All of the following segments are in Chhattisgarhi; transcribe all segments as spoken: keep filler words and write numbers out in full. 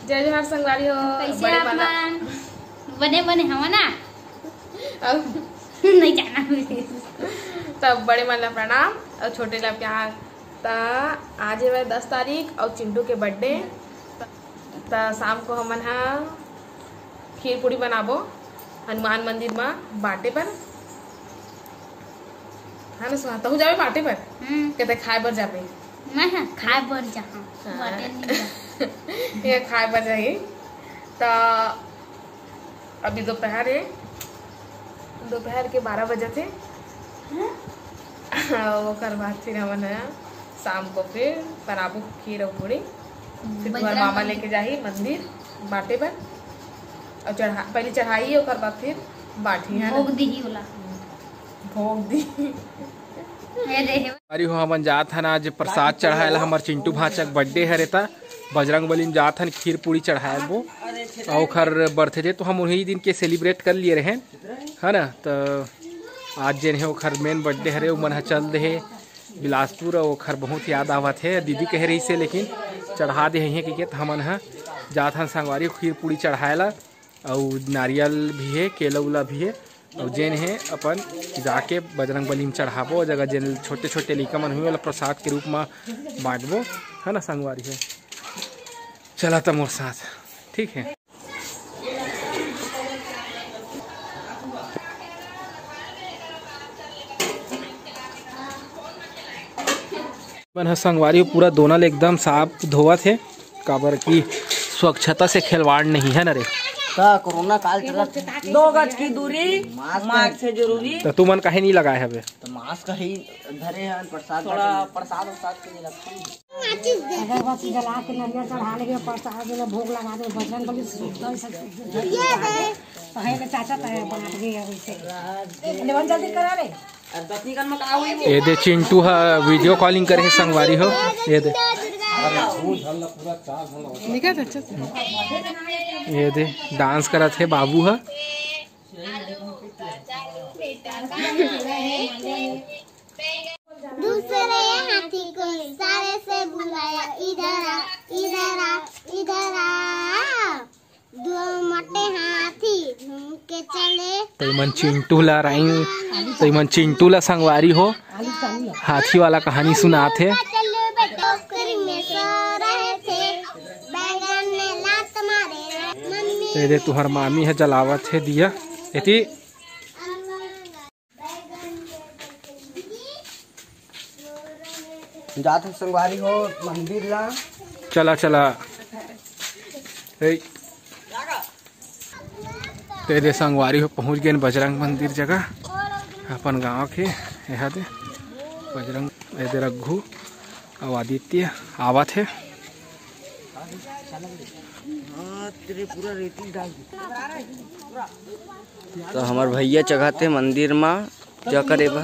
जय जोहार संगवारी हो। कैसे बड़े आप वाला मन? बने बने हवा ना? अब नहीं जाना। तब बड़े मन ला प्रणाम और छोटे ला प्यार। त आज हवय दस तारीख और चिंटू के बर्थडे। त शाम को हमन हा खीर पूड़ी बनाबो हनुमान मंदिर मा बांटे बर। है ना सुहा, तहू जाबे बांटे बर? हम्म। कहते खाए बर जाबे। मैं हाँ, खाए बर जहाँ। हाँ। बांटे नहीं जा। ये खाए बर जाही। त अभी दोपहर है, दोपहर के बारह बजे थे। ओकर बाद फिर हमन ह शाम को फिर बनाबो खीर और पूड़ी। फिर तुम्हार बजरंग मामा बली। लेके जाही मंदिर बांटे बर और चढ़ा, पहले चढ़ाई, ओकर बाद फिर बांटी, है ना? भोग दिही ओला। भोग दी। ये दे। अरे हो, हमन जात हन आज प्रसाद चढ़ाए ला, हमर चिंटू भांचा के बर्थडे हरे, त बजरंग बली में जात हन, खीर पूड़ी चढ़ाए बो। और ओखर बर्थडे तो हम उही दिन के सेलिब्रेट कर लिए रहेन, है ना? त आज जेन हे ओखर मेन बर्थडे हरे, उमन ह चल दे हे बिलासपुर, और ओखर बहुत याद आवत हे। दीदी कहे रही से, लेकिन चढ़ा दे हे कहिके, त हमन ह जात हन संगवारी खीर पूड़ी चढ़ाए ला। अउ नारियल भी हे, केला उला भी हे। अउ जेन हे अपन जाके बजरंग बली में चढ़ाबो, ओ जगह जेन छोटे छोटे लइका मन हुई, ओला प्रसाद के रूप में बांटबो, है ना संगवारी हो? चला त मोर साथ, ठीक है। मन ह संगवारी हो पूरा दोना ल एकदम साफ धोवत हे, काबर कि स्वच्छता से खिलवाड़ नहीं है ना रे। का कोरोना काल चलत, दो गज की दूरी, मास्क मास्क है जरूरी। तो तुमन काहे नहीं लगाए हवे? तो मास्क ही धरे हैं, प्रसाद थोड़ा बांटे। प्रसाद उरसाद के लिए रखते हैं। अगरबत्ती जला के नरियर चढ़ा लेबे, प्रसाद में भोग लगा दे, बजरंग बली शुद्ध से शुद्ध। पहले चाचा तय बांट गए वैसे। लेवन जल्दी करा रे। ये दे चिंटू ह वीडियो कॉलिंग करे हे संगवारी हो। ये दे, ये दे डांस करत हे बाबू ह। दूसरे हाथी को इशारे से बुलाया, इधर आ, इधर आ, इधर आ। दो मोटे हाथी घूम के चले। तो इमन चिंटू ला राइन, तो इमन चिंटू ला संगवारी हो, हाथी वाला कहानी सुनात हे। टोकरी में सो रहे थे, बैगन ने लात मारे, मम्मी। तो ये दे तुहर मामी है जलावत है दिया। एती जात हन संगवारी हो मंदिर ला। चला, चला। ए। ते दे संगवारी हो पहुंच गए बजरंग मंदिर जगह, अपन गांव के। यहाँ दे बजरंग, ये दे रघु अउ आदित्य आवत हे। तो हमर भैया चघाते मंदिर मा पूजा करे बर।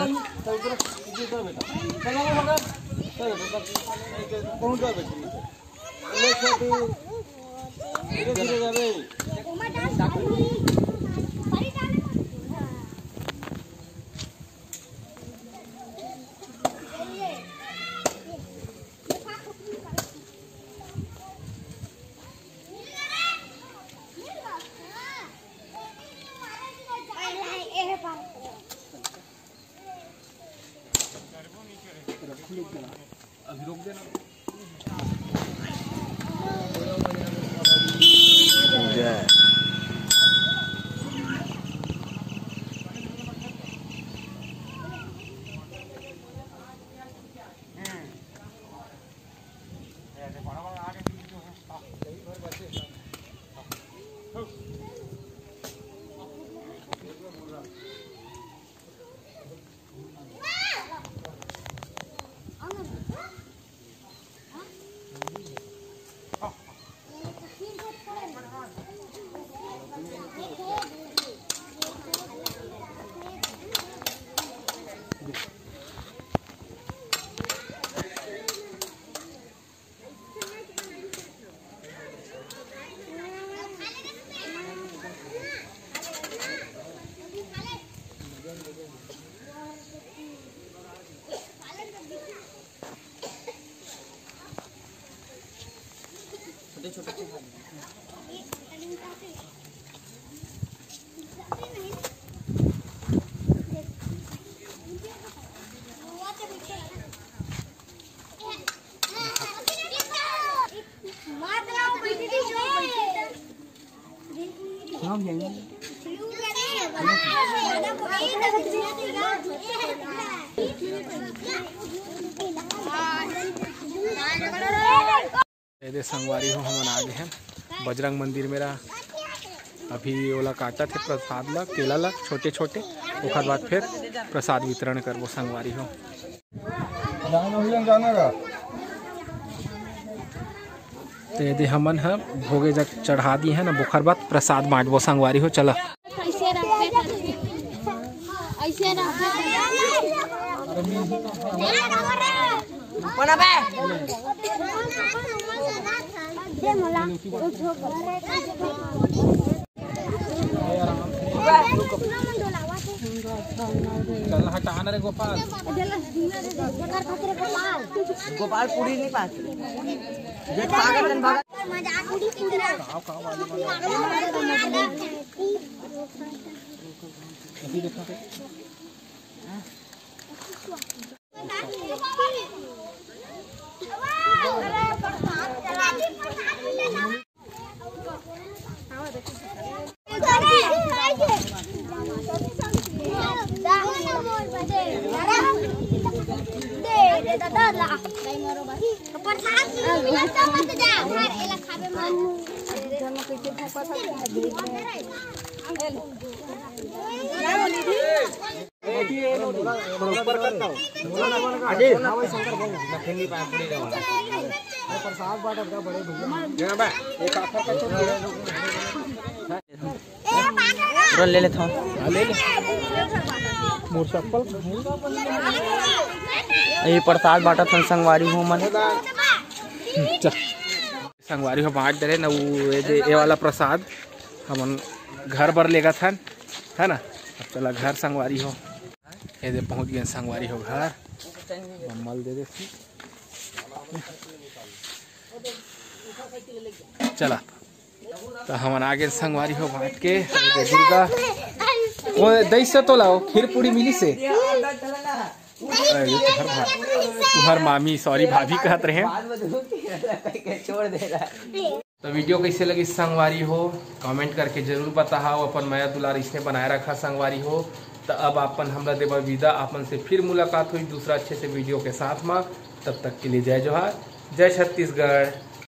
ए दे संगवारी हो, हमन आ गे हन बजरंग मंदिर मेरा। अभी ओला काटत हे प्रसाद ला, केला ला छोटे छोटे, ओकर बाद फिर प्रसाद वितरण करबो संगवारी हो। जाना भैया, जाना का? तो ये दे हमन ह भोगे जग चढ़ा दिए हन, अब ओकर बाद प्रसाद बांटबो संगवारी हो। चला। ऐसे रखबे करके। ऐसे रखबे करके। चल हटा ना रे गोपाल। गोपाल पूरी नहीं पास। पूरा ले लेथव। हाँ, ले ले। मोर चप्पल। ये प्रसाद बांटत हन संगवारी हो मन। चल। संगवारी हो बांट डरे ना वो, ये दे, ये वाला प्रसाद हमन घर बर लेगत हन, है ना। अब चला घर संगवारी हो। ये दे पहुंच गए संगवारी हो घर। मम्मा ल दे दे। चला, तो हमन आ गए संगवारी हो बांट के। ये दे दुर्गा, वो दही से तो लाओ, खीर पूरी मिली से। अरे, ये तो हर भाई, तुम्हार मामी, सॉरी, भाभी कहत रहे। छोड़ दे रहा। तो वीडियो कैसे लगी संगवारी हो, कमेंट करके जरूर बताओ। अपन मया दुलार इसने बनाए रखा संगवारी हो। तो अब अपन हमला देवा विदा, अपन से फिर मुलाकात हुई दूसरा अच्छे से वीडियो के साथ में। तब तक के लिए जय जोहार, जय छत्तीसगढ़।